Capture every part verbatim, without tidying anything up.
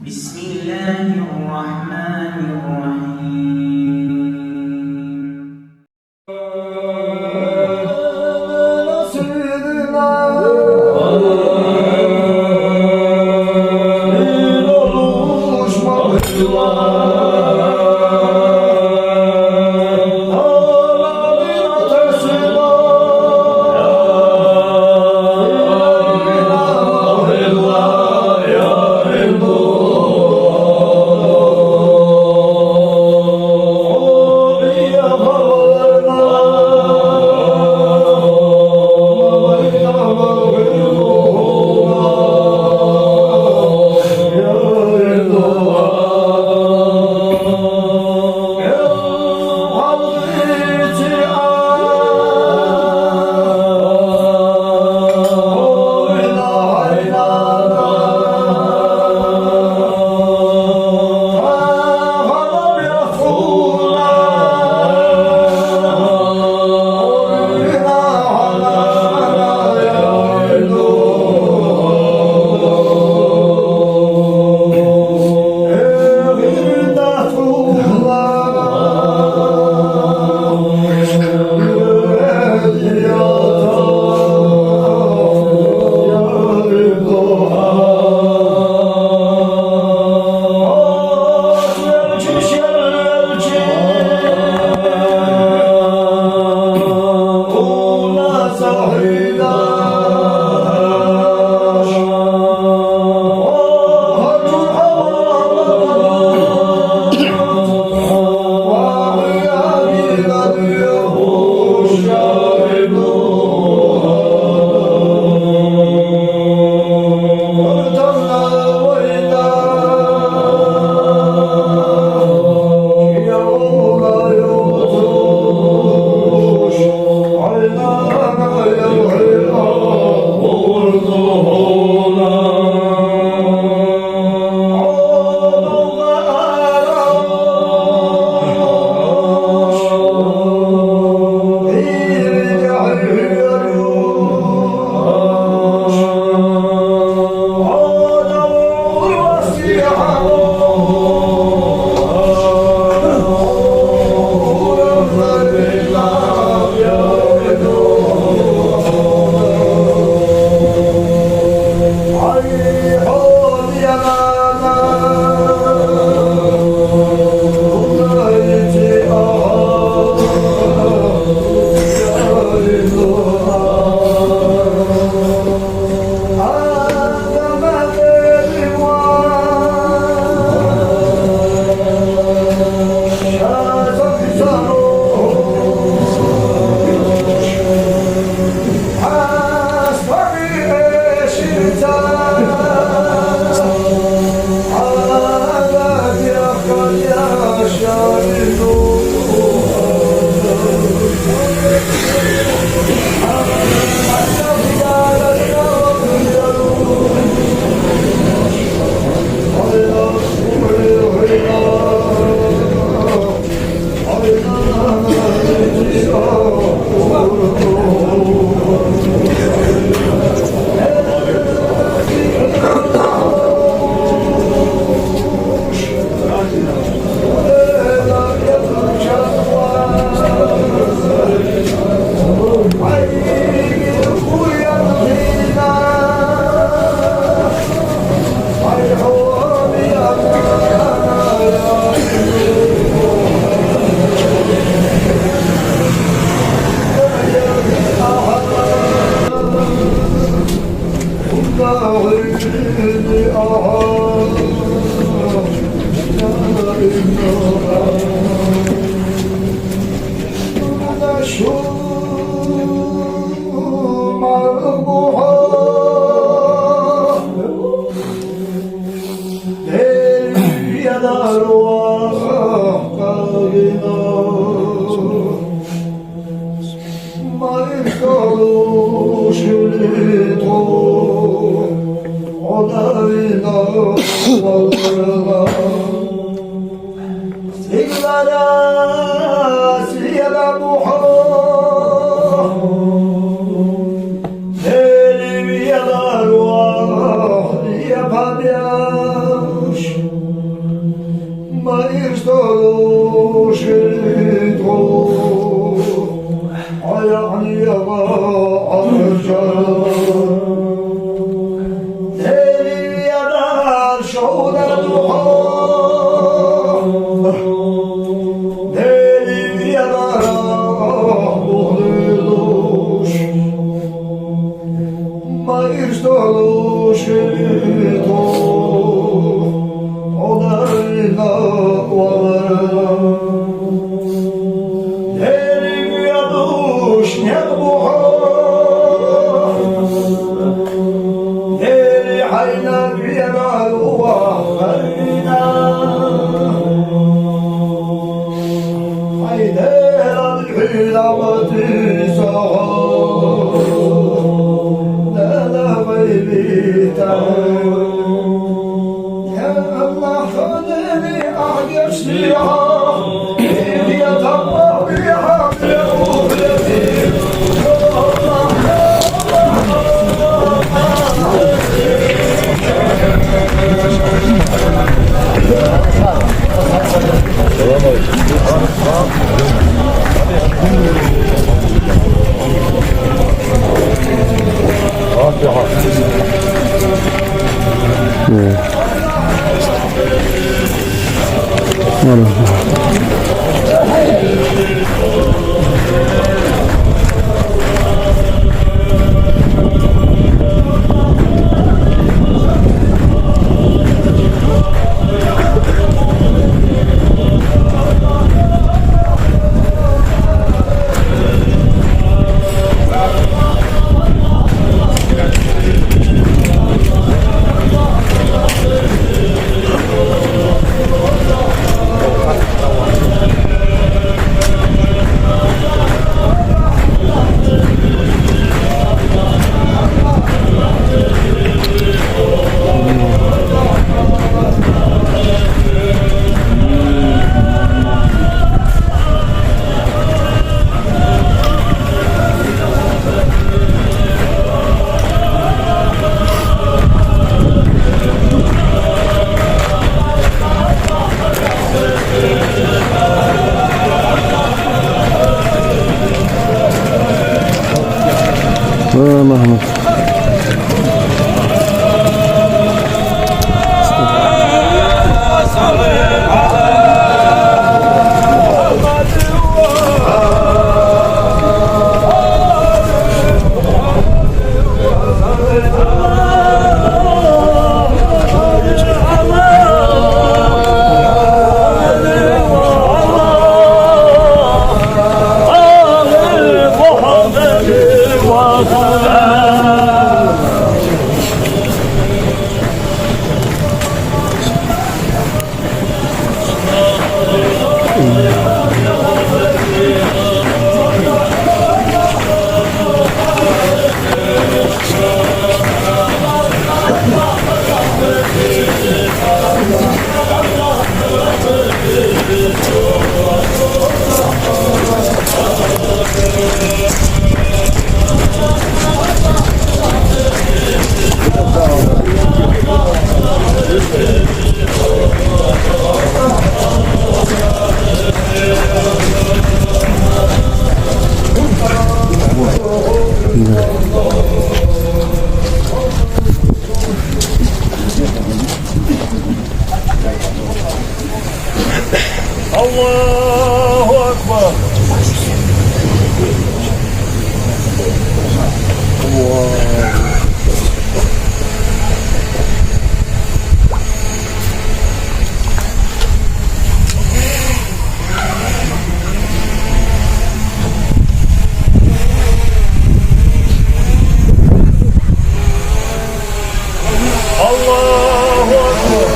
بسم الله الرحمن الرحيم. Долуш хилийта хьо, Ӏаякънега Ӏаржа. Дели венар шовда духьа, Дели венар бухлуш. Ма ирс долуш хилийта хьо, Ӏударина вагӀа. Деррига венаш никъ ба хьо, Дели хьайна венар вахарина. Хьай Дела хьийла ма тийса хьо, Дала вай вита. Я АллахӀ, хьо Дели, ахь гешт де хьа, хьо Дела, таппа бихьа, бихьа, бихьа. الله أكبر. الله أكبر.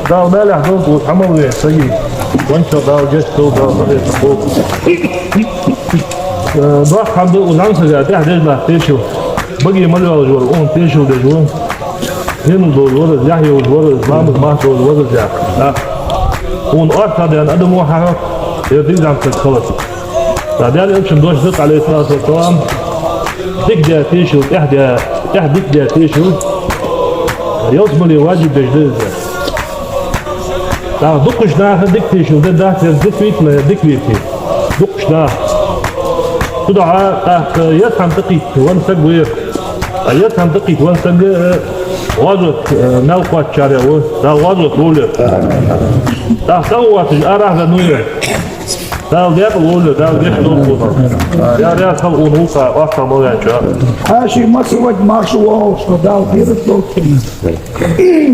Дала маьлехь долда, хьамал ве саги. Ванчо Дала гешт долда, Дала сахе ца болда. Э, доккха хӀама да укх зӀамсага тӀехьа деш латта тешал. Баге мел йолаш вар, укхунна тешал деш ва. Денал долаш вар из, яхь йолаш вар из, ламаз мах долаш вар из, яхаш. Да. Укхунна орцагӀдаьнна адам ва хьахьокх, ер дика зӀамсаг хилар. Да, Даьла Элчан дош да, Ӏалайхи ссалату вассалам, дика даь тешал, тӀехьа даь, тӀехьа дика даь тешал, ялсмале ваджиб деш да из. ТӀаккха дукхача наха дика тешал де дац, ер дика витла, ер дика вийте. Дукхача наха. Цудухьа тӀаккха еза хӀама тӀакхийтта венна саг ва ер. А еза хӀама тӀакхийтта венна саг, э, гӀазот, э, мел кхоачачарех ва, Дала гӀазот лолда. ТӀаккха цӀагӀа воацаш арахьа венна ва ер. Дала декъала волва, Дала гешт долда. Яр, яр, хала укхунна гӀулакха оттам ма венча. Хьаьший массаварг марша воагӀалва, Дала кхерар долда цунна.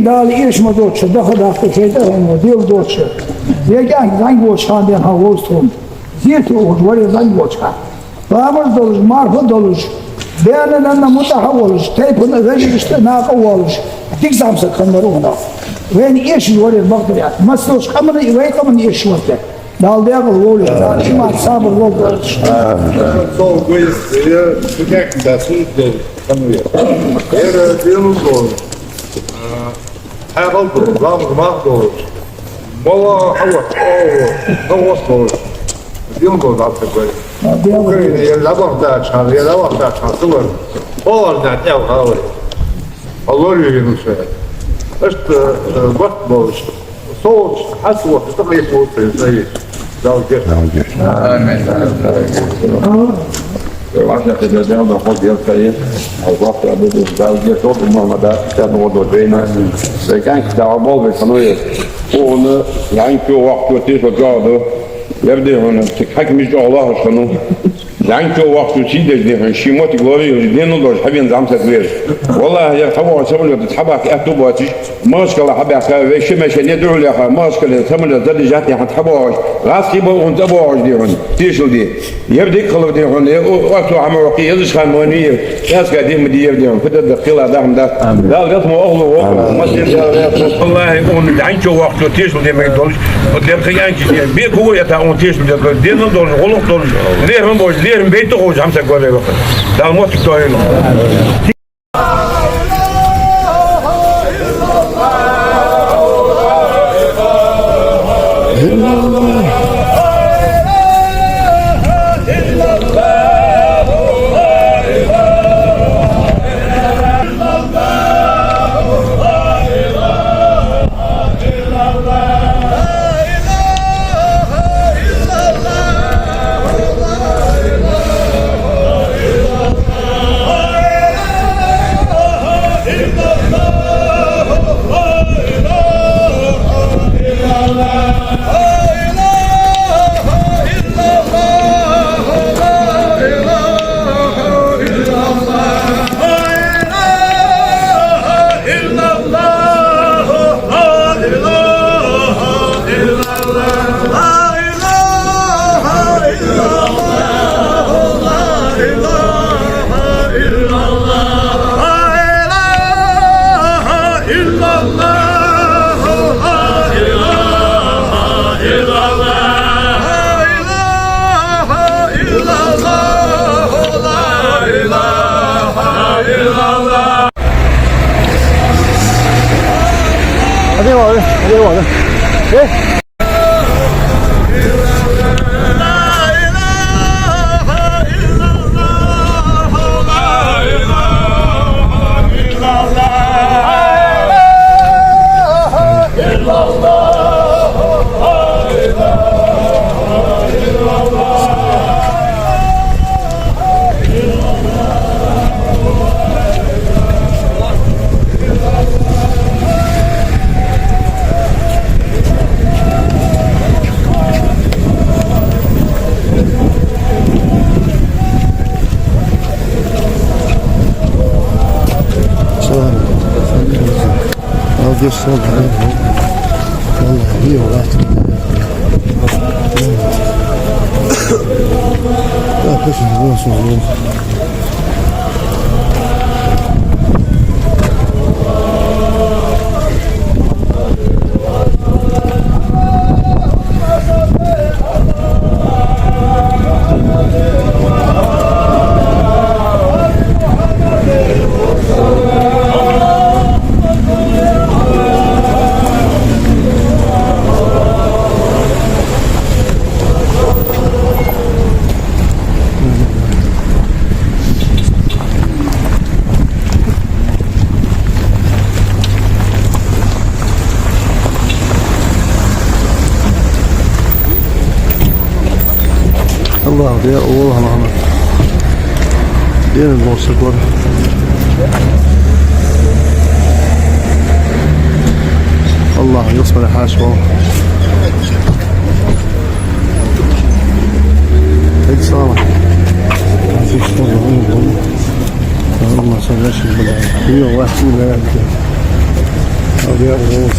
Дала эша ма доацаш даха даккха шайтӀа хӀама дел доацаш. Ер кӀаьнк зӀамига волча хана денз хьа вовза тхона. Зерат йолаш вар ер зӀамига волча хана. Ламаз долаш, марха долаш, даьна-нанна мутӀахьа волаш, тайпан вежарашта накъа волаш, дика зӀамсаг хинна вар укхунах. Вайна эшаш вар ер бакъдар яц. Массадолча къаманна, вай къаманна эшаш вар ер. Дала декъала волва, Дала иман, сабар лолда. Со гуйс, я кхы кӀаьнк да суннат долаш хинна вар ер. Ер денал долаш, а, хьаькъал долаш, ламаз мах долаш, мала хьавар, о, хавас долаш, денал долаш зӀамсаг вар ер. Украине ер дӀабахийтача хана, ер дӀабахийтача хана ца вар. Оалаш да тӀехьа хьавар. Алло, Юнус. Иштта, э, барт болаш. Со хьасвота, тӀакхийса вовза, Дала гешт. Дала гешт. Амин. Амин. Ваша хеза Дала да хоза дел кхайе. Аллахь Дала да Дала гешт, Мухьаммад, Исаъ, Мухьаммад вайна. Вай кӀаьнк дагӀа болбе хиннав ер. Укхунна зӀамига воккхачо тешал чӀоагӀду. Ер дий хьона, цига хьакимаш чӀоагӀа лоархӀаш хиннав. ЗӀамига воккхачо сий деш дий хьона, ший моттиг лорае йолаш, денал долаш хьавена зӀамсаг ва ер. Валлахьи, ер хьавоагӀа самолета тӀа хьабаккха аьттув боацаш, Махачкъала хьабаьхка, вай ши машен духьал яьха, Махачкъалера самолета тӀа дижат яхьан хьабоагӀаш, гӀазкхий ба укхунна цӀабоагӀаш дий хьона, тешал де. Ер дика хилар дий хьона, ер о-, орцо хьа ма ваккхий, езаш хана ма веннав ер, кӀаьнк де ма дий ер дий хьона, фу дергда, хила даха ма дац. Амин. Дала вес мо охлу воккху, амин. Масин Дала вес. Валлахьи, укхунна зӀамига воккхачо тешал де мегаргдолаш, вот деррига кӀаьнк де, бекхам а ятта укхунна тешал де, денал долаш, гӀулакх долаш, лерхӀам болаш, лерхӀам бейта ховш зӀамсаг вар ер. Дала моттиг тохийла. Дера, ола хӀама хӀама. Дера, босса кор. Аллахӏ, юсмара хьаш вол. Эй, салам. Аллахӏ, салам, бля. Йо, вас, бля. Абъя, вот.